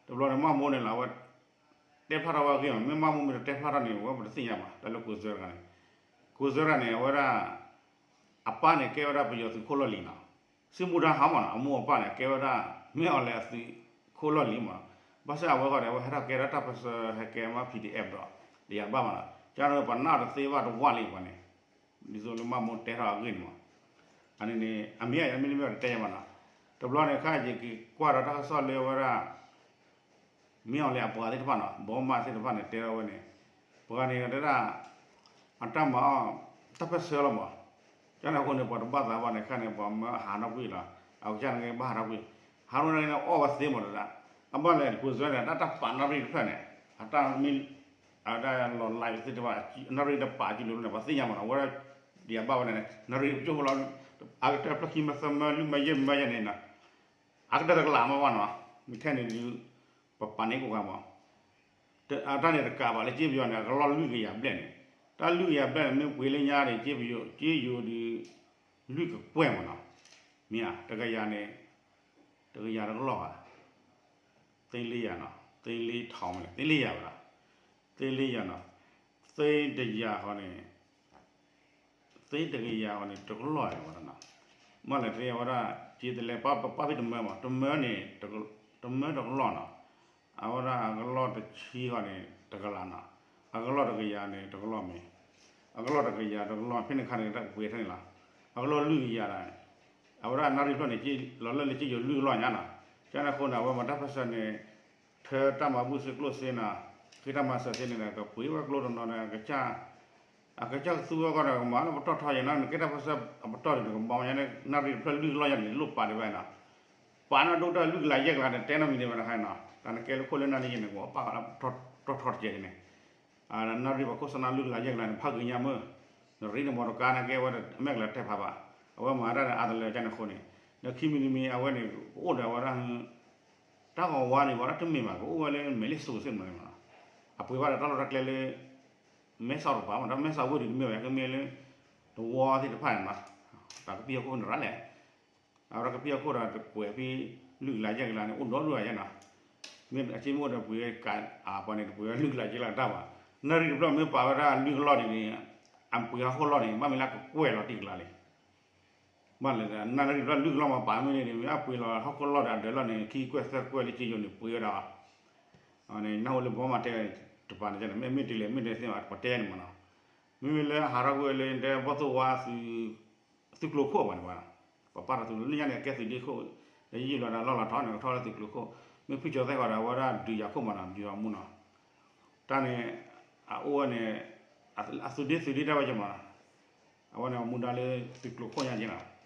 တဘျီန့ၣ် မၢ်မိၢ်န့ၣ်လီၤ အဝဲ တဲဖျါထီၣ်ဝဲအဂ့ၢ်မး, မ့ၢ်မၢ်မိၢ်မ့ၢ်တတဲဖျါထီၣ်န့ၣ် ဝဲပတသ့ၣ်ညါဘၣ်. တၢ်လၢကိးစွဲတဂၤန့ၣ်, ကိးစွဲတဂၤန့ၣ် အဝဲဒၣ် အပၢ်န့ၣ်ကဲဝဲဒၣ်ပယီၤသုးခိၣ်လီၢ်လံၤနီၤ, သုးမုၢ်တၢ်ဟါမၢ်နီၤ, အမိၢ်အပၢ်န့ၣ် ကဲဝဲဒၣ် မင်းအောင်လှိုင် အသုးခိၣ်လီၢ်လံၤမၢ်နီၤ, ဘၣ်ဆၣ်အဝဲဃီဒီး အဝဲဟဲထီၣ်ကဲထီၣ်တၢ်ပၢၢ်ဆၢ ဟဲကဲမး PDF ဒီး တယၤတဘၣ်မၢ်နီၤ, ကန့ၣ်ပှၤနၢ်တသ့ဘၣ်တဝၢ်လံပှၤန့ၣ်, ဒ်သိးလၢမးမိၢ်တဲထီၣ်အဂ့ၢ်န့ၣ်မၢ်, အန့ၣ်န့ၣ် အမ့ၢ်မ့ၢ်တတဲယၤမၢ်နီၤ, တဘျီန့ၣ် ခါယက့ၤကွၢ်ဒီးတၢ်ကစီၣ်လၢဝဲဒၣ် မင်းအောင်လှိုင် အပှၤသ့ၣ်တဖၣ်နီၤ, ဘီမးသ့ၣ်တဖၣ်န့ၣ် တဲထီၣ်ဝဲန့ၣ်, ပှၤန့ၣ်တဲဒၣ် အတၢ်မၤအီၣ် တၢ်ပၢၢ်ဆၢလီၤမၢ်, ကန့ၣ်အဃိန့ၣ် ပှၤတဘၣ်သးဘၣ်န့ၣ် ခါန့ၣ် ပှၤမၢဟးထီၣ်ကွံာ်လီၤ, အကစၢ်န့ၣ်ဘၣ်ဟးထီၣ်ကွံာ်, ဟးထီၣ်န့ၣ် အီၣ်ဝဲသ့မၢ်တဒၣ်, အဘၣ်လဲၣ် ကိးစၢန့ၣ် တၢ်တၢ်ပာ်နၣ်ရံၣ်တဖျၢၣ်န့ၣ်, အတၢ်မ့ၢ် အဝဲဒၣ်လီၤလးသ့ၣ်တဖၣ် နၣ်ရံၣ်တပာ်ကံလိၤန့ၣ် ပှၤသ့ၣ်ညါမၢ်နီၤ, အဝဲဒၣ် ဒ်အဘၣ်ဝဲန့ၣ် နၣ်ရံၣ်တကၠိၢ်ဖိလီၤ, အကတၢၢ်ဖျၢၣ်ခံမၢသၢမၢလွံၢ်မၢယဲၢ်မၢယဲၢ်န့ၣ်နီၤ, အကတၢၢ်တကလးမၢ်ဘၣ်နီၤ, မ့ၢ်ထဲန့ၣ်ဒုး ပပာ်န့ၢ်ကိးဂၤမၢ်, တၢ်န့ၣ်တကးဘၣ်လၢကၠ့ပယီၤန့ၣ် အကလီၢ်လွံၢ်ကယၤဘျဲၣ်န့ၣ်, တၢ်လွံၢ်ကယၤဘျဲၣ်န့ၣ် မ့ၢ်ပှ့ၤလၢညါန့ၣ် ကၠ့ပယီၤ ကၠ့ယိၤဒုး လွံၢ်ကကွဲၢ်မၢ်နီၤ, မ့ၢ်ဧါ တကယၤန့ၣ် တကယၤတကလီၢ်ဘၣ်, သ့လ့ယၤနီၤ သ့လ့ထီၣ်မလဲၣ် သ့လ့ယၤဘၣ်, သ့လ့ယၤနီၤ, သ့တယၤဃီန့ၣ် သ့တကယၤဃီန့ၣ် တကလီၢ်ယၤဘၣ်နီၤ, မ့ၢ်လဲၣ်သ့ဝဲဒၣ် ကၠ့တလဲ ပပာ်ဖဲတမၢမၢ် တမၢန့ၣ် တမၢတကလီၢ်နီၤ, အဝဲဒၣ်အကလီၢ်တဆံဃီန့ၣ် တကလးနီၤ, အကလီၢ်တကယၤန့ၣ် တကလီၢ်မ့ၢ် အကလီၢ်တကယၤတကလီၢ် ဖဲန့ၣ်ခါန့ၣ် တၢ်ကပှ့ၤထဲန့ၣ်လီၤ, အကလီၢ်လွံၢ်ကယၤဒီး အဝဲဒၣ်နၣ်ရံၣ်ဖျၢၣ်န့ၣ် လီၤလၢလၢကၠ့ယိၤလွံၢ်ကလီၢ်ညါနီၤ, ကန့ၣ်အဃိန့ၣ် အဝဲမၤတၢ်ပၢၢ်ဆၢန့ၣ် ထၢတၢ်မၤဘူၣ်စ့ကျိၣ်စ့နီၤ, ဃ့တၢ်မၤစၢၤသ့န့ၣ်ဒီး ကပှ့ၤဝဲကျိတနီၤဒီး အကစၢ် အကစၢ်ကသူဝဲဃီဒီး ကမၤလၢပတီၢ်ထီယဲနီၤ, နကဲတၢ်ပၢၢ်ဆၢအပတီၢ်ဒံး နကဘီညါန့ၣ် နၣ်ရံၣ်တဖျၢၣ်လွံၢ်ကလီၢ်ညါန့ၣ် လိၣ်ပာ်ဒံးဘၣ်နီၤ, ပာ်နီၣ်ဒိၣ်တၢ်လွံၢ်ကလးယဲၢ်ကလးန့ၣ် တဲနီတမံၤဒံးဘၣ်တခါနီၤ, တၢ်နကဲလၢခိၣ်လၢနၢ်န့ၣ်ယဲန့ၣ် ကပာ်လၢပတီၢ်ထီတကဲးန့ၣ် နၣ်ရံၣ်ပှၤခိၣ်စနါလွံၢ်ကလးယဲၢ်ကလးန့ၣ် ဖးဂ့ၤညါမ့ၢ် နရ့နမီတကါန့ၣ် ကဲဝဲဒၣ်အမဲာ်ကလၤတဲာ်ဖးဘၣ်, အဝဲမၤတၢ်ဒီးအါတလၢကန့ၣ်အဃိန့ၣ်, ဒီးခံမံၤတမံၤအဝဲန့ၣ် ကအိၣ်ဒီးအဝဲဒၣ် တၢ်ဂီၤဝါန့ၣ် ပှၤဒၣ်တမ့ၢ်ဘၣ် ကအိၣ်ဝဲလၢမဲာ်လ့ၣ်စိၤစ့ၢ်ကီးန့ၣ်မးနီၤ, အပှ့ၤဘၣ်ဒီးတၢ်လီၢ်တၢ်ကျဲလၢ မဲဆီးတပၤမး ဒီးမဲဆီးဝ့ၢ်ဒံးတမ့ၢ်ဘၣ် ကမ့ၢ်လၢ တဝီသ့ၣ်တဖၣ်န့ၣ်နီၤ, တၢ်ကပံၢ်ဟီၣ်ခိၣ်န့ၣ်ရၣ်လဲၣ် အဝဲဒၣ်ကပံၢ်ဟီၣ်ခိၣ်ဒီးတကွဲးဖဲ လွံၢ်ကလးယဲၢ်ကလးန့ၣ် အိၣ်ဒီဒူၣ်အယဲနီၤ, မ့ၢ်အစ့မ့ၢ်အိၣ်ဒီးပှ့ၤကးအပှၤန့ၣ် တပှ့ၤဝဲလွံၢ်ကလးယဲၢ်ကလးတၢ်ဘၣ်, နၣ်ရံၣ်တဖျၢၣ်မ့ၢ်ပာ်ဝဲဒၣ်လွံၢ်ကလီၢ်ဒံးန့ၣ် အပှ့ၤဟီၣ်ခိၣ်လီၢ်န့ၣ် ဘၣ်မ့ၢ်လၢကကွဲၢ်လီၤတံၢ်ကလးလံ ဘၣ်လဲၣ် နၣ်ရံၣ်တဖျၢၣ်လွံၢ်ကလီၢ်မ့ၢ်ပာ်မ့ၢ်န့ၣ် မ့ၢ်အပှ့ၤလီၤဟီၣ်ခိၣ်လီၢ်ဒီးအဒၢးလီၢ်န့ၣ် ခံကွဲၢ်သၢကွဲၢ်လၢကၠ့ယိၤန့ၣ် ပှ့ၤဝဲဒၣ် နၢ်ဟူလၢဘီမၤတဲဝဲန့ၣ် တပၤန့ၣ်န့ၣ် မ့ၢ်မ့ၢ်တလဲၣ် မ့ၢ်တသ့ဘၣ် ပတဲန့ၣ်မးနီၤ, မ့မ့ၢ်လၢဟးထီၣ်ကွံာ်လၢတဲဘီၣ်သိၣ်ဝါ သုးကျိၤခိၣ်အပှၤန့ၣ်ဘၣ်, ပပာ်ထီၣ်သုးလၢညါန့ၣ် အကဲသုးဒ့ခိၣ်, ဒီးယံာ်လီၤဒီးလီၢ်လီၤထီန့ၣ် ကထီၣ်လၢသုးကျိၤခိၣ်, မ့ၢ်ဖုၣ်ကၠီၤသဲၣ်ဃီဒီး အဝဲဒၣ်ဒုးယၤခိၣ်မးနီၤ ဒုးယၤမူနီၤ, တၢ်န့ၣ် အအိၣ်ဝဲန့ၣ် အသုးဒ့သုးဒ့တၢ်ဝဲကမးနီၤ, အဝဲန့ၣ်မူဒါလၢသုးကျိၤခိၣ်ညါက့နီၤ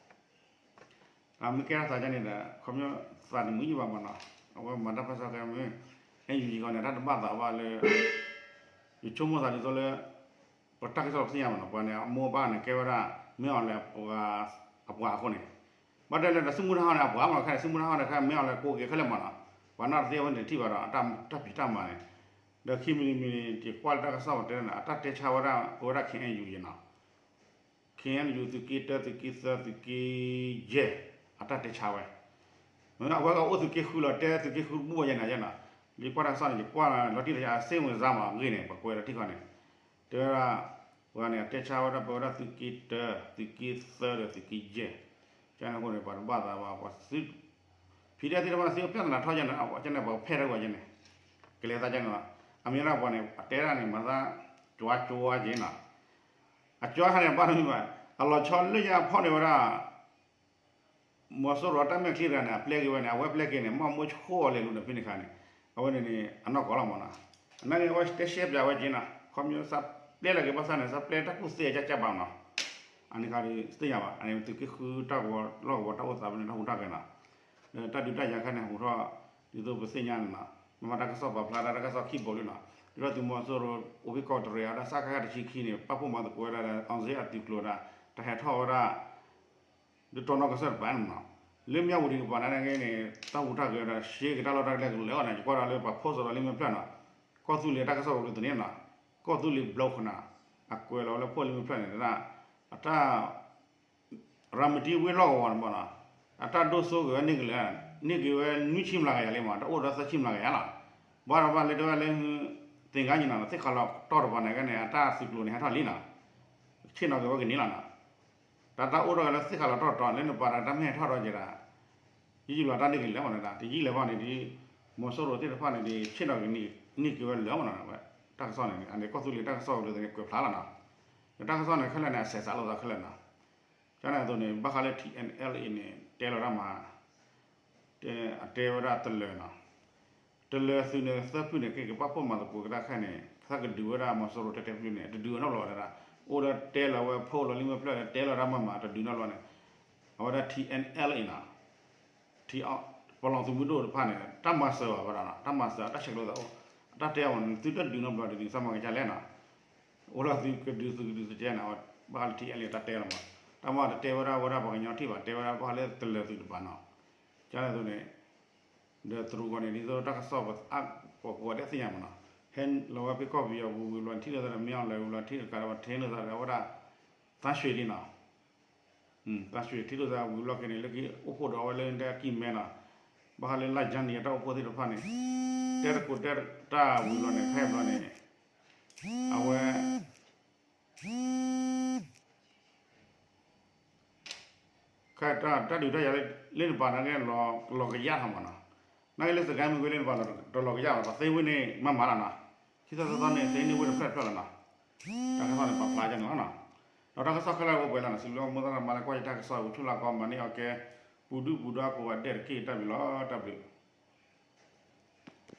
အမ့ၢ်ကဲထီၣ်သးဒ်န့ၣ်ဒီး ခီပညီသးတမုာ်ယံာ်ဘၣ်မးနီၤ, အဝဲမၤတၢ်ပၢၢ်ဆၢကဲမ့ၢ် အဲၣ်ယူၣ်ယံၣ် ဃီန့ၣ် တၢ်တဘၣ်သးဘၣ်လၢ ယဆိကမိၣ်သးဒ်သိးလၢ ပတၢ်ကစီၣ်ပသ့ၣ်ညါမးနီၤ, ပှၤန့ၣ် အမိၢ်အပၢ်န့ၣ် ကဲဝဲဒၣ် မင်းအောင်လှိုင် အပှၤအဃိန့ၣ်, ဘၣ်တဲလၢဒီးသုးမုၢ်တဟါန့ၣ် အပှၤမး ခဲန့ၣ် သုးမုၢ်တဟါန့ၣ် ခဲ မင်းအောင်လှိုင် ကိးက့ၤခဲလၢာ်မးနီၤ, ပှၤနီၢ်တသ့ဝဲန့ၣ်ထံၣ်ဘၣ်ဒီး တၢ်ဖံးတၢ်မၤန့ၣ်, ဒီးခံမံၤတမံၤန့ၣ် ယကွၢ်လၢတၢ်ကစီၣ်ပတဲန့ၣ် အတၢ်တဲဆါဝဲဒၣ် ပဝဲဒၣ် ခ့ၣ်အဲၣ်ယူၣ်ယဲနီၤ ခ့ၣ်အဲၣ်ယူၣ် သုးက့တၢ သုးက့သၢ သုးက့ယဲၢ် အတၢ်တဲဆါဝဲ, အဝဲကအိၣ်သုးက့ဃုလီၤ တဲသုးက့ဃုတဘူၣ်ဘၣ်ယဲနီၤယဲနီၤ, ယကွၢ်တၢ်ကစီၣ်န့ၣ် ယကွၢ်လီၤတံၢ်လီၤဆဲး အစ့ၣ်ဝင်စါမးအဂ့ၢ်န့ၣ် ပကွဲးလီၤတံၢ်ခီန့ၣ်, တဲဝဲဒၣ် ပှၤန့ၣ် အတဲဆါဝဲဒၣ် ပဝဲဒၣ်သုးက့တၢ သုးက့သၢဒီးသုးက့ယဲၢ်, ကန့ၣ်အဃိန့ၣ် ပှၤတဘၣ်သးဘၣ် ပှၤသုး PDF သ့ၣ်တဖၣ်သ့ၣ်အိၣ်ဖျဲၣ်သနာ်ထီၣ်ယဲနီၤ ကန့ၣ် ပှၤဖဲၣ်ထီၣ်ကွၢ်ယဲန့ၣ်, ကလဲၤသးကန့ၣ်လီၤ, အမ့ၢ်ဒၣ်ပှၤန့ၣ် အတဲဒၣ်န့ၣ် မၤသး ကၠွါကၠွါက့နီၤ အကၠွါခါန့ၣ် ဘၣ်တမံၤဘၣ်, အလီၤဆီလၢညါအဖီၣ်န့ၢ်ဝဲဒၣ် မီၤစိရိၤတၢ်မဲာ်ချံတဂၤန့ၣ် အပျဲက့ၤဝဲန့ၣ် အဝဲပျဲက့ၤန့ၣ် မ့ၢ်မိၢ်ဆိၣ်အီၤလဲၤလူၤဒီးဖဲန့ၣ်ခါန့ၣ်, အဝဲန့ၣ်န့ၣ် အနီၢ်ကီၢ်လီၤမးနီၤ, အနာ်က့ၤအဝဲတဲရှဲပၠးဝဲက့နီၤ ခီပညီသးပျဲလီၤက့ၤဘၣ်ဆၣ်န့ၣ် သးပျဲတၢ်ကူၣ်သ့အကၢ်ကၢ်ဘၣ်နီၤ, အန့ၣ်ခါဒီးသ့ၣ်ညါဘၣ် အန့ၣ်သုးက့ဃုတၢ်ကဝီၤလီၢ်ကဝီၤတၢ်အိၣ်သးဖဲန့ၣ် တၢ်ဟူးတၢ်ဂဲၤနီၤ, ဒီးတၢ်ဒုးတၢ်ယၤခါန့ၣ် ဟူးထီၣ် ဒ်သိးပသ့ၣ်ညါန့ၣ်နီၤ, မ့ၢ်မ့ၢ်တၢ်ကစီၣ်ပာ်ဖျါဒၣ်တၢ်ကစီၣ်ခံဘိလံနီၤ, ဒ်သိးသုးမီၤစိရိၤအိၣ်ဖဲကီၢ်တရံးအဝဲဒၣ် စကခ တဆံခံန့ၣ် ပာ်ဖှိၣ်မၤသကိးဝဲဒၣ်ဒီး အောင်ဇေယျအသုးကျိၤဒီး တၢ်ဟဲထီၣ်ဝဲဒၣ် ဒ်တီနီၣ်ကစၢၢ်တပၤန့ၣ်နီၤ, လၢမၠၣ်ဝတံၤတပၤန့ၣ်က့န့ၣ် တၢ်ဟူးတၢ်ဂဲၤဒီး ရှဲက့ၤတၢ်လီၢ်တၢ်ကျဲကလဲာ်အီၤန့ၣ် ယကွၢ်ဒီးလၢပှၤ post ဒီးလၢမ့ၢ်ဖျၢၣ်နီၤ, ကီၢ်သူလ့ၤတၢ်ကစီၣ်ပူၤလၢတန့ၢ်နီၤ, ကီၢ်သူလ့ၤ block နီၤ, အကွဲးလီၤလၢဖှိၣ်လၢမ့ၢ်ဖျၢၣ်န့ၣ် တၢ် ရၤမတံဝ့ၢ်လီၢ်ကဝီၤန့ၣ်မးနီၤ, အတၢ်ဒိၣ်စိဂ့ၤဝဲန့ၢ်ကလဲာ်, န့ၢ်က့ၤဝဲနွံဆံမျးကယၤလံမး တအိၣ်ဒီးသၢဆံမျးကယၤလီၤ, ဘၣ်ဒီးဘၣ်လၢတဝဲလၢ သ့ၣ်ဂါညီနီၤ သ့ၣ်ခးလီၤတီၢ်တပၤန့ၣ်က့န့ၣ် အတၢ်သုးကျိၤန့ၣ် ဟဲထီၣ်လံနီၤ, ဆ့ၣ်နီၤက့ၤဝဲကန့ၢ်လီၤနီၤ, တၢ်အိၣ်ထီၣ်က့ၤလၢသ့ၣ်ဃးလီၤတီၢ်တီၤ လၢနပၤဒီးတၢ်မ့ၢ်ဟဲထီၣ်ဒီးကဲဒၣ် ယံာ်ယံာ်လီၤတၢ်န့ၢ်က့ၤလၢမနီၤ တယံာ်လၢၤဘၣ်န့ၣ်ဒီး မီၤစိရိၤသ့ၣ်တဖၣ်န့ၣ်ဒီး ဆ့ၣ်နီၤက့ၤန့ၢ်က့ၤဝဲလၢမနီၤ တၢ်ကစီၣ်န့ၣ် အန့ၣ်ကီၢ်သူလ့ၤတၢ်ကစီၣ်ဝဲဒၣ်န့ၣ် ကွဲးဖျါလီၤနီၤ ဒီးတၢ်ကစီၣ်န့ၣ် ခဲလၢာ်န့ၣ် အဆဲးစးလိာ်သးခဲလၢာ်နီၤ ကန့ၣ်အသိးန့ၣ် ဘၣ်ဃးလၢ ထံၣ်အဲၣ်လ်အ့န့ၣ် တဲလီၤတၢ်မၤ အတဲဝဲဒၣ်တလၢာ်နီၤ တလၢာ်သုးန့ၣ် သၢဖုန့ၣ် က့ၤကပာ်ဖှိၣ်မၤသကိးကဒါခဲန့ၣ် သးကဒုးဝဲဒၣ်မီၤစိရိၤထဲထဲဖုန့ၣ် တဒုးဝဲနီတဘျီဝဲဒၣ် အိၣ်ဒီးတဲလီၤဝဲဖီၣ်လီၤလံမ့ၢ်ဖျၢၣ် တဲလီၤတၢ်မၤမၤ တဒုးနီတဘျီန့ၣ် အဝဲဒၣ် ထံၣ်အဲၣ်လ်အ့နီၤ ထံၣ် ပလီၢ်သုးမုၢ်ဒိၣ်တဖၣ်န့ၣ် တၢ်မၤစၢၤဘၣ်ဝဲဒၣ်နီၤ တၢ်မၤစၢၤအတၢ်ဆဲးကျိးသးအိၣ် အတၢ်တဲအီၤန့ၣ် သုတဒုးနီတဘျီဒ်န့ၣ် စၢ်မၤကစၢ်လဲၣ်နီၤ အိၣ်လၢသုကဒုးသုးကဒုးသုးကဲန့ၣ် ဘၣ်ဃးလၢ ထံၣ်အဲၣ်လ်အ့ တၢ်တဲလီၤမး တၢ်မၤတတဲဝဲဒၣ်ဝဲဒၣ်ပှၤကညီထံၣ်ဘၣ် တဲဝဲဒၣ်ဘၣ်ဃးလၢတလၢာ်သုးတပၤနီၤ ကန့ၣ်အသိးန့ၣ် ဒီးတရူးကီၢ်န့ၣ် ဒ်သိးတၢ်ကစီၣ်ပှၤကိးဂၤဒဲးသ့ၣ်ညါမးနီၤ ဟဲလီၤဝဲဖဲကီၢ်ပယီၤပူၤဝံၤဘျီ ထံၣ်လိာ်သးဒီးမ့ၢ်အီၤလဲၤဝံၤဘျီ ထံၣ်တကးဒီးပှၤထံၣ်လိာ်သးဒီးဝဲဒၣ် သန်းရွှေန့ၣ်နီၤ သန်းရွှေထံၣ်လိာ်သးဝံၤဘျီက့ၤန့ၣ် လၢကအိၣ်ဖှိၣ်ဒီးအဝဲလၢဒဲကံၢ်မဲနီၤ ဘၣ်ဃးလၢလၢ်ယါနံၤအတၢ်အိၣ်ဖှိၣ်သ့ၣ်တဖၣ်န့ၣ် တဲတကိးတဲတၢ်ဝံၤဘျီန့ၣ် ခဲအံၤဘျီန့ၣ် အဝဲ ခဲတၢ်ဒုးတၢ်ယၤလၢနပၤန့ၣ်က့ လီၤကယၣ်ထီၣ်မးနီၤ နာ်က့လၢစကဲမုၢ်ဝ့ၢ်လၢနပၤတလီၤကယၣ်ဘၣ် ပှၤသ့ဝ့ၢ်န့ၣ်မၤမၤလီၤနီၤ ခံသီသီသီန့ၣ် သ့န့ၢ်ဝ့ၢ်တဖျၢၣ်တဖျၢၣ်လီၤနီၤ တၢ်ကစီၣ်န့ၣ်ပာ်ဖျါကန့ၣ်လီၤနီၤ ဒီးတၢ်ကစီၣ်ခဲလၢာ်အိၣ်ပှဲၤလီၤနီၤ စံးဘျုးမိၢ်သရၣ်မါလၢကွၢ်ယတၢ်ကစီၣ် ဝံၤဆူၣ်လၢကီမၤန့ၢ်အီၤကဲ ပူၤဒုၣ်ပူၤဒါကိးဂၤဒဲးတက့ၢ် တၢ်ဘျုးလီၤ တၢ်ဘျုး